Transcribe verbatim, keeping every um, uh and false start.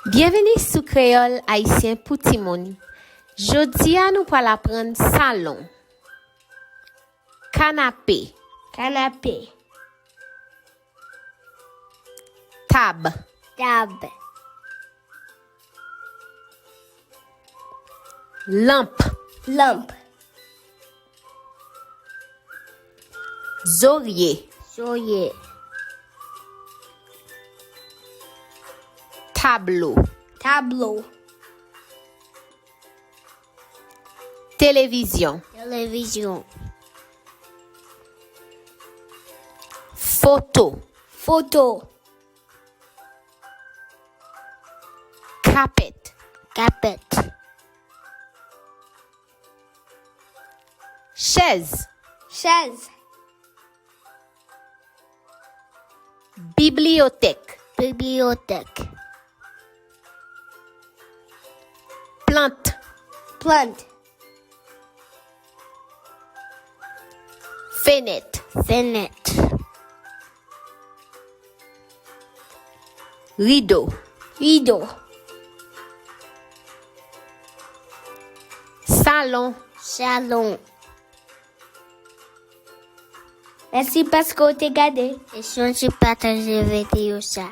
Byenveni sou Kreyòl Ayisyen pou Timoun. Jodi a, nou pral aprann salon, kanape, kanape, tab, tab, lanp, lanp, zorye, zorye, tablo, tablo, televizyon, televizyon, foto, foto, kapèt, kapèt, chèz, chèz, bibliyotèk, bibliyotèk, plant, plant, fenèt, fenèt, rido, rido, salon, salon. Mèsi paske w te gade. E sonje pataje videyo sa.